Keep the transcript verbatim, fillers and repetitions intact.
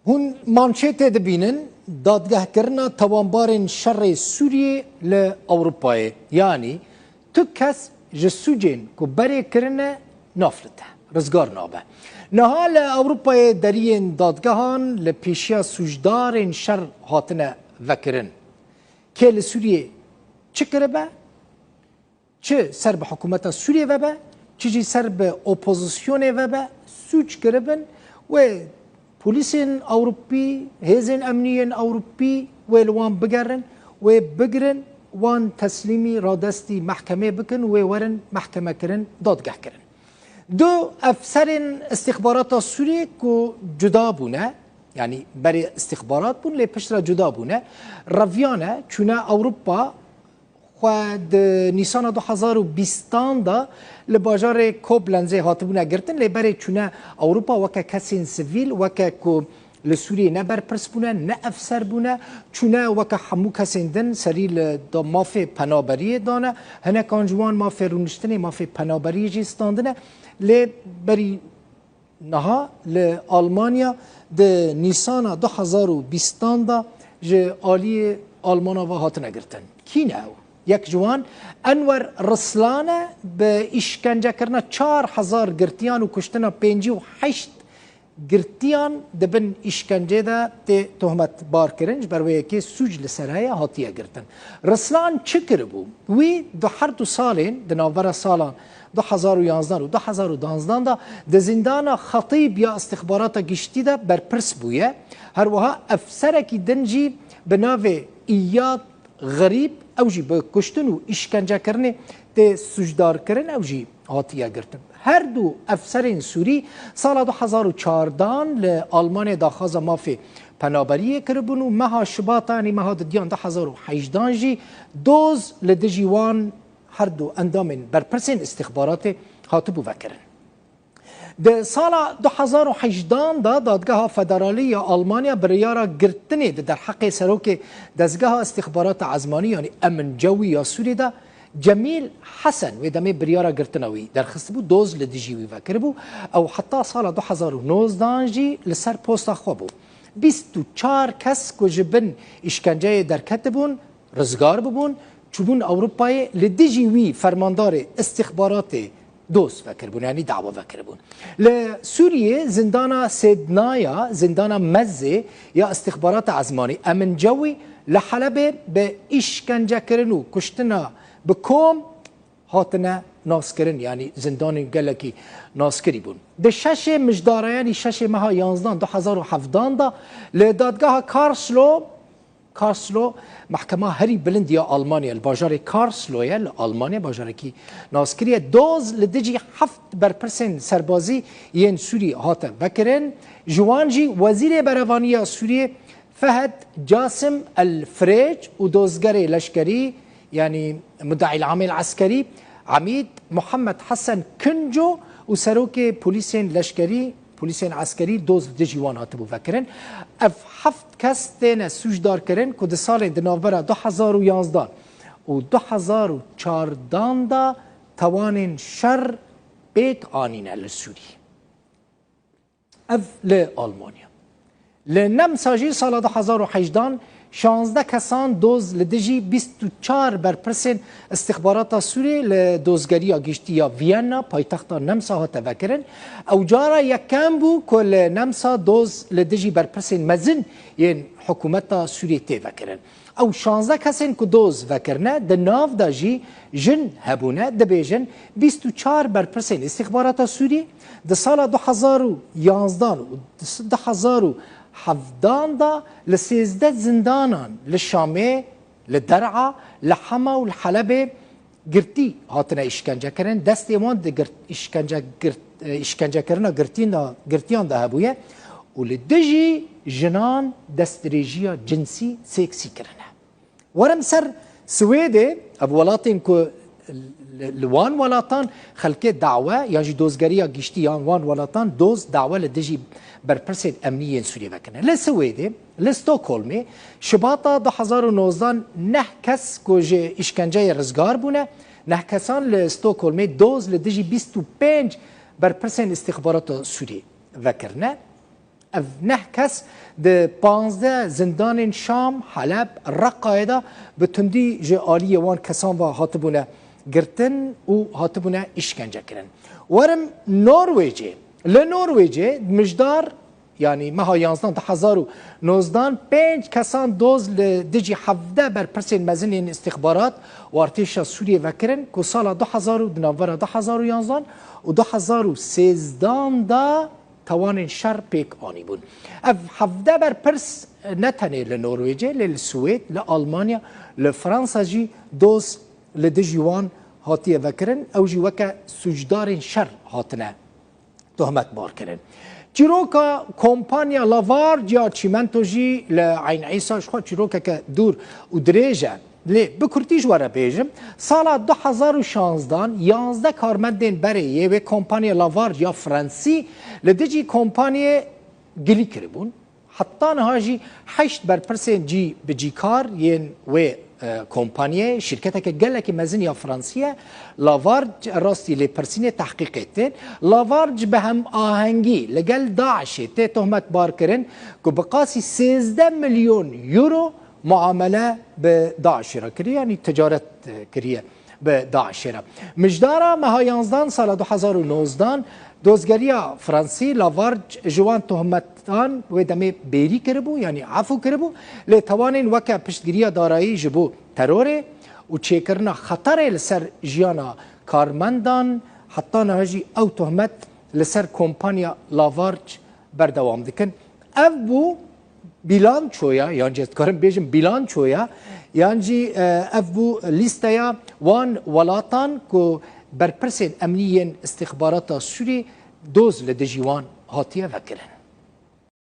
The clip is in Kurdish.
Hûn manşetê dibînin, dadgehkirina tawanbarên şerê Sûriyê li Ewropayê. Yanî tu kes ji sûcên ku berê kirine naflite, rizgar nabe. Niha li Ewropayê deriyên dadgehan li pêşiya sûcdarên şer hatine vekirin. Kê li Sûriyê çi kiribe? Çi ser bi hikûmeta Sûriyê vebe, çi jî ser bi opozisyonê vebe, sûc kiribin, wê polîsên Ewropî, hêzên emnî yên Ewropî wê li wan bigerin, wê bigirin, wan teslîmî radestî mehkemê bikin, wê werin mehkemekirin, dadgehkirin. Du efserên îstixbarata Sûriyê ku cuda bûne, yanî berê îstixbarat bûn, lê piştre cuda bûne, reviyane, çûne Ewropa, xwe di Nîsana du hezar û bîstan de li bajarê Koblenzê hatibûne girtin, lê berê çûne Ewropa weke kesên sivîl, weke ku li Sûriyê ne berpirs bûne, ne efser bûne, çûne weke hemû kesên din serî li da mafê penaberiyê dane, hinekan ji wan mafê rûniştinê, mafê penaberiyê jî standine. Lê berî Niha li Almanya di Nîsana du hezar û bîstan de ji aliyê Almana ve hatine girtin. Kî ne ew? Yek ji wan Enwer Rislan e, bi îşkencekirina çar hezar girtiyan û kuştina pêncî û heşt girtiyan di bin îşkencê de tê tohmetbar kirin, ji ber wê yekê sûc li ser heye, hatiye girtin. Rislan çi kiribû? Wî di her du salên, di navbera salan du hezar û yanzdan û du hezar û danzdan de di zîndana Xetîb ya îstixbarata giştî de berpirs bûye. Her wiha efserekî din jî bi navê Îyad Xerîb, ew jî bi kuştin û îşkencekirinê tê sûcdarkirin, ew jî hatiye girtin. Her du efserên Sûrî sala du hezar û çardan li Almanyê daxwaza mafê penaberiyê kiribûn û meha Şibata, yanî meha didiyan du hezar û hejdan jî doz li dijî wan her du endamên berpirsên îstixbaratê hatibû vekirin. Di sala du hezar û hejdan de Dadgeha Federalî ya Almanya biryara girtinê di derheqê serokê Dezgeha Îstixbarata Ezmanî, yanî Emin Cewî ya Sûrî de, Cemîl Hesen, wê demê biryara girtina wî derxistibû, doz li dijî wî vekiribû. Ew heta sala du hezar û nozdan jî li ser posta xwe bû. Bîst û çar kes ku ji bin îşkenceyê derketibûn, rizgar bibûn, çûbûn Ewropayê, li dijî wî fermandarê îstixbaratê doz vekiribûn, yanî dawa vekiribûn. Li Sûriyê zindana Sêdnaya, zindana Mezzê ya îstixbarata ezmanî Emin Cewî li Helebê bi îşkencekirin û kuştina bi kom hatine naskirin, yanî zindanên gelekî naskirî bûn. Di şeşê Mijdareyanî şeşê meha yanzdan du hezar û hevdan de li dadgeha Karlsruhe, Karlsruhe, mehkema herî bilind ya Almanya, li bajarê Karlsruhe ye, li Almanya, bajarekî naskirî ye, doz li dijî heft berpirsên serbazî yên Sûrî hate vekirin. Ji wan jî Wezîrê Berevanî ya Sûriyê Fehed Casim El Frêc û dozgerê leşkerî, yanî Mudaîl Amêl Eskerî, Emîd Muhammed Hesen Kinco û serokê polîsên leşkerî, polîsên eskerî doz li dijî wan hatibû vekirin. Ev heft kes têne sûcdarkirin ku di salên di navbera du hezar û yanzdan û du hezar û çardan de tawanên şer pêk anîne li Sûrî. Ev li Almanya. Li Nemsa jî sala du hezar û hejdan şazdeh kesan doz li dijî bîst û çar berpirsên îstixbarata Sûriyê li dozgeriya giştî ya Viyana, paytexta Nemsa, hate vekirin. Ew cara yekem bû ku li Nemsa doz li dijî berpirsên mezin yên hikûmeta Sûriyê tê vekirin. Ew şazdeh kesên ku doz vekirine, di nav de jî jin hebûne, dibêjin bîst û çar berpirsên îstixbarata Sûrî di sala du hezar û yanzdan û du hezar û hevdan de li sêzdeh zindanan li Şamê, li Der'a, li Hema û li Helebê girtî hatine îşkencekirin, destê wan di girt-, îşkence girt-, e, îşkencekirina girtîn de, girtiyan de hebûye û li dijî jinan destdirêjiya cinsî, seksî, kirine. Werin ser Swêdê, ev welatên ku li, li wan welatan xelkê dawe, yan jî dozgeriya giştî yan wan welatan doz dawe li dijî berpirsên emnî yên Sûriyê vekirine. Li Swêdê, li Stockholmê, Şibata du hezar û nozdan neh kes ku ji îşkenceyê rizgar bûne, neh kesan li Stockholmê doz li dijî bîst û pênc berpirsên îstixbarata Sûrî vekirine. Ev neh kes di panzdeh zindanên Şam, Heleb, Reqayê de bi tundî ji aliyê wan kesan ve hatibûne girtin û hatibûne îşkence kirin. Werim Norwêcê. Li Norwêcê mijdar, yanî meha yanzdan du hezar û nozdan, pênc kesan doz li dijî hevdeh berpirsên mezin yên îstixbarat û artêşa Sûriyê vekirin ku sala du hezar û di navbera du hezar û yanzdan û du hezar û sêzdan de tawanên şer pêk anîbûn. Ev hevdeh berpirs ne tenê li Norwêcê, lê li Swêd, li Almanya, li Fransa jî doz li dijî wan hatiye vekirin. Ew jî weke sûcdarên şer hatine tohmetbar kirin. Çîroka kompanya Lavarc ya çîmento jî li Eyn Îsa ji xwe çîrokeke dûr û dirêj e. Lê bi kurtî ji we re bêjim, sala du hezar û şanzdan yanzdeh karmendên berê yê wê kompanyê Lavarc ya Fransî li dijî kompanyê gilî kiribûn. Heta niha jî heşt berpirsên cî bi cîkar yên wê, e, kompanyê, şîrketeke gelekî mezin ya Fransî ye, Lavarc rastî lêpirsînê tehqîqê tên. Lavarc bi hemahengî li gel DAIŞê tê tohmetbar kirin ku bi qasî sêzdeh milyon euro muamele bi DAIŞê re kiriye, yanî ticaret, e, kiriye bi DAIŞê re. Mijdara meha yanzdan sala du hezar û nozdan, dozgeriya Fransî Lavarc ji wan tohmetan wê demê bêrî kiribû, yanî efû kiribû, lê tawanên weke piştgiriya darayî ji bo terorê û çêkirina xeterê li ser jiyana karmendan, heta niha jî ew tohmet li ser kompanya Lavarc berdewam dikin. Ev bû bilançoya, yan jî ez dikarim bêjim bilançoya, yan jî, e, ev bû lîsteya wan welatan ku berpirsên emnî yên îstixbarata Sûrî doz li dijî wan hatiye vekirin.